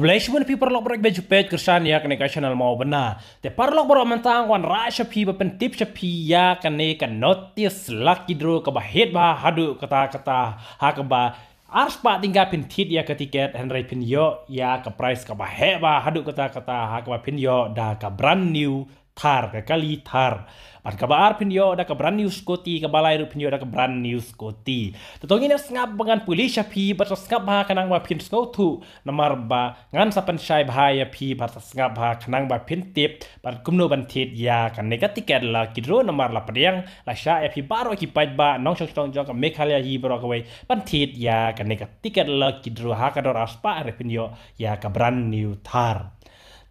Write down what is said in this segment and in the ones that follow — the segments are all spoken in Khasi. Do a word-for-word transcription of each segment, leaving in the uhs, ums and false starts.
Khublei shibun phi paralok baroh ba ju peit kyrshan ïa kane ka channel Mawbynna. Te paralok baroh, mynta nga wanrah sha phi ban pyntip sha phi ïa kane ka notice lucky draw kaba heh bha haduh katta katta, ha kaba ar spah tyngka phin thied ïa ka tiket, hynrei phin ïoh ïa ka prize kaba heh bha haduh katta katta, ha kaba phin ïoh da ka brand new Thar, ka kali Thar. Bad kaba ar phin ïoh da ka brand new scooty, kaba lai ruh phin ïoh da ka brand new scooty. Te to ngin ïa sngap ba ngan pule sha phi, bad sngap bha khnang ba phin sngewthuh, namar ba ngan sa pynshai bha ïa phi, bad sngap bha khnang ba phin tip bad kumno ban thied ïa kane ka tiket lucky draw, namar la pdiang la shah ïa phi baroh ki paidbah nongshong shnong jong ka Meghalaya hi baroh kawei ban thied ïa kane ka tiket lucky draw ha ka dor ar spah, hynrei phin ïoh ïa ka brand new Thar.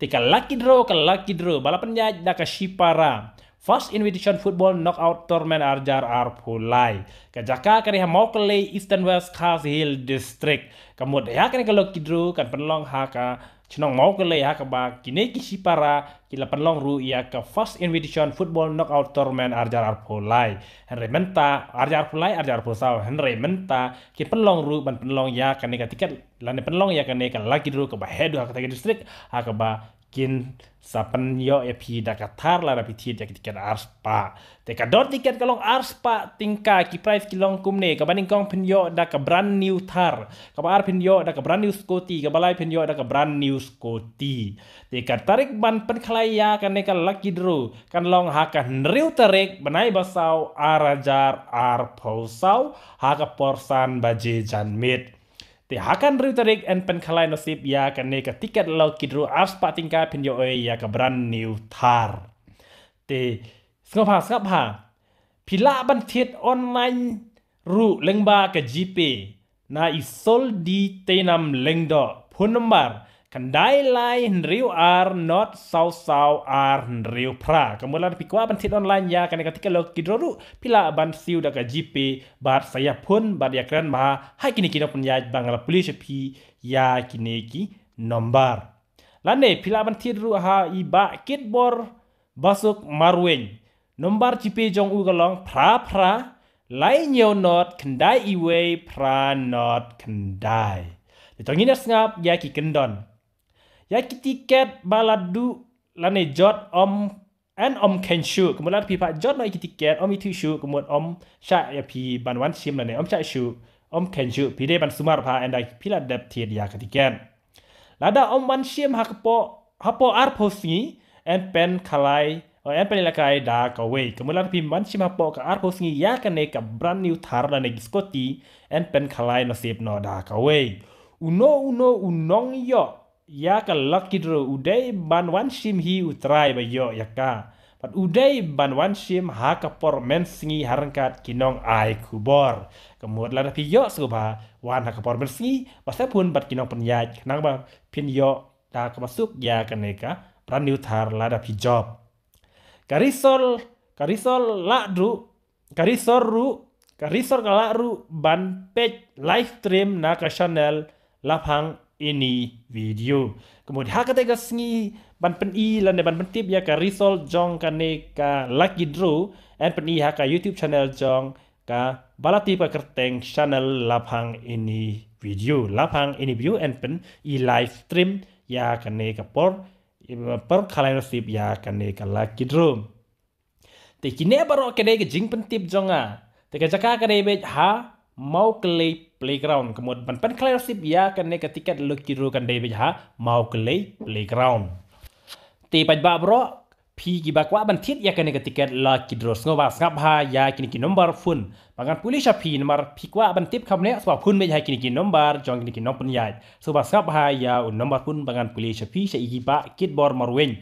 Te ka lucky draw, ka lucky draw ba la pynïaid da ka Shipara First Invitation Football Knockout Tournament ar hajar arphew lai. Ka jaka ka dei ha Mawkyllei, Eastern West Khasi Hills District. Ka mut ïa kane ka lucky draw kan pynlong ha ka shnong Mawkyllei, ha kaba kine ki shipara ki la pynlong ruh ïa ka First Invitation Football Knockout Tournament ar hajar arphew lai. Hynrei mynta, ar hajar arphew lai, ar hajar arphew saw, hynrei mynta ki pynlong ruh ban pynlong ïa kane ka tiket lane pynlong ïa kane ka lucky draw kaba heh duh ha kata ka district, ha kaba kin sa pynïoh ïa phi da ka Thar lada phi thied ïa ka tiket ar spah. Te ka dor tiket ka long ar spah tyngka, ki prize ki long kumne: kaba nyngkong phin ïoh da ka brand new Thar, kaba ar phin ïoh da ka brand new scooty, kaba lai phin ïoh da ka brand new scooty. Te ka tarik ban pynkhlaiñ ïa kane ka lucky draw kan long ha ka hynriew tarik bnai ba saw ar hajar arphew saw, ha ka por san baje janmiet. Te ha ka hynriew tarik yn pynkhlaiñ nasib ïa kane ka tiket lucky draw ar spah tyngka, phin ïoh ïa ka brand new Thar. Te sngap bha, sngap bha. Phi lah ban thied online ruh lyngba ka GPay na i Soldi Teinam Lyngdoh, phone number khyndai lai hynriew ar nod saw saw ar hynriew phra. Ka mut lada phi kwah ban thied online ïa kane ka tiket lucky draw ruh, phi lah ban siew da ka GPay bad sa ïa phone bad ïa kren bha ha kine ki nongpynïaid ba nga la pule sha phi ïa kine ki nombar. Lane phi lah ban thied ruh ha i Bah Kitbor Basuk Marweiñ. Nombar GPay jong u ka long phra phra lai hynñiew nod khyndai wei phra nod khyndai. Te to ngin ïa sngap ïa ki kyndon. Ïa ki tiket ba la duh lane jot ym, yn ym kheiñ shuh. Ka mut lada phi phah jot noh ïa ki tiket ym ithuh shuh, ka mut ym shah ïa phi ban wan shim lane ym shah shuh, ym kheiñ shuh, phi dei ban sumar bha ynda phi la dep thied ïa ka tiket. Lada ym wan shim ha ka por, ha por arphew sngi, yn pynkhlaiñ, o yn pynïalehkai da kawei. Ka mut lada phim wan shim ha por ka arphew sngi ïa kane ka brand new Thar lane ka scooty, yn pynkhlaiñ nasib noh da kawei. Uno uno u nongïoh ïa ka lucky draw u dei ban wan shim hi u trai ba ïoh ïa ka. Bad u dei ban wan shim ha ka por mynsngi ha ryngkat ki nongai khubor. Ka mut lada phi ïoh sngewbha wan ha ka por mynsngi, bad sa phone bad ki nongpynïaid khnang ba phin ïoh da kaba suk ïa kane ka brand new Thar lada phi jop. Ka result, ka result lah ruh, ka result ruh, ka result ka lah ruh ban peit live stream na ka channel Laphang Ini Video. Ka mut ha kata ka sngi ban pyni lane ban pyntip ïa ka result jong kane ka lucky draw, yn pyni ha ka YouTube channel jong kaba la tip ka kyrteng channel Laphang Ini Video. Laphang Ini Video yn pyni live stream ïa kane ka por, pynkhlaiñ nasib ïa kane ka lucky draw. Te kine baroh ka dei ka jingpyntip jong nga. Te ka jaka ka dei beit ha Mawkyllei Playground. Ka mut ban pynkhlaiñ nasib ïa kane ka tiket lucky draw kan dei beit ha Mawkyllei Playground. Te paidbah baroh, phi kiba kwah ban thied ïa kane ka tiket lucky draw, sngewbha sngap bha ïa kine ki nombar phone ba ngan pule sha phi, namar phi kwah ban tip kham bniah, sngewbha phone beit ha kine ki nombar jong kine ki nongpynïaid. Sngewbha sngap bha ïa u nombar phone ba ngan pule sha phi, sha i Bah Kitbor Marweiñ.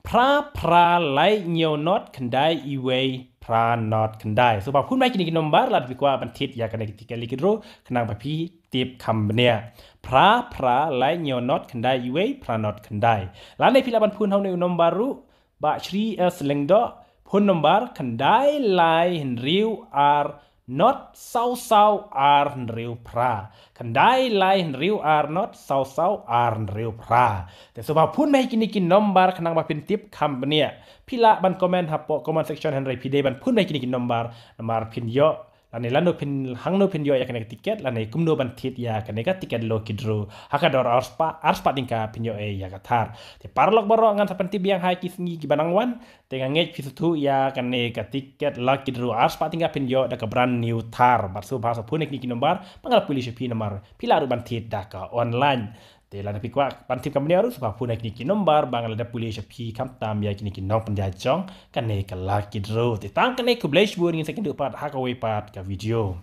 Phra phra lai hynñiew nod khyndai wei phra nod khyndai. Sngewbha phone beit ha kine ki nombar lada phi kwah ban thied ïa kane ka tiket lucky draw khnang ba phi tip kham bniah. Phra phra lai hynñiew nod khyndai wei phra nod khyndai. Lane phi lah ban phone ha une u nombar ruh, Bah Shri S Lyngdoh, phone number khyndai lai hynriew ar nod saw saw ar hynriew phra. Khyndai lai hynriew ar nod saw saw ar hynriew phra. Te sngewbha phone beit ha kine ki nombar khnang ba phin tip kham bniah. Phi lah ban comment hapoh comment section, hynrei phi dei ban phone beit ha kine ki nombar, namar phin ïoh lane lano phin hangno phin ïoh ïa kane ka tiket lane kumno ban thied ïa kane ka tiket lucky draw. Ha ka dor ar spah, ar spah tyngka phin ïoh ïa ka Thar. Te paralok baroh ngan sa pyntip biang ha ki sngi kiba nang wan. Te nga ngeit phi sngewthuh ïa kane ka tiket lucky draw ar spah tyngka phin ïoh da ka brand new Thar. Bad sngewbha sa phone ïa kine ki nombar ba nga la pule sha phi namar phi lah ruh ban thied da ka online. Te lada phi kwah ban tip kam bniah ruh sngewbha phone ïa kine ki nombar ba nga la dep pule sha phi khamtam ïa kine ki nongpynïaid jong kane ka lucky draw. Te tang kane, khublei shibun, ngin sa ïakynduh pat ha kawei pat ka video.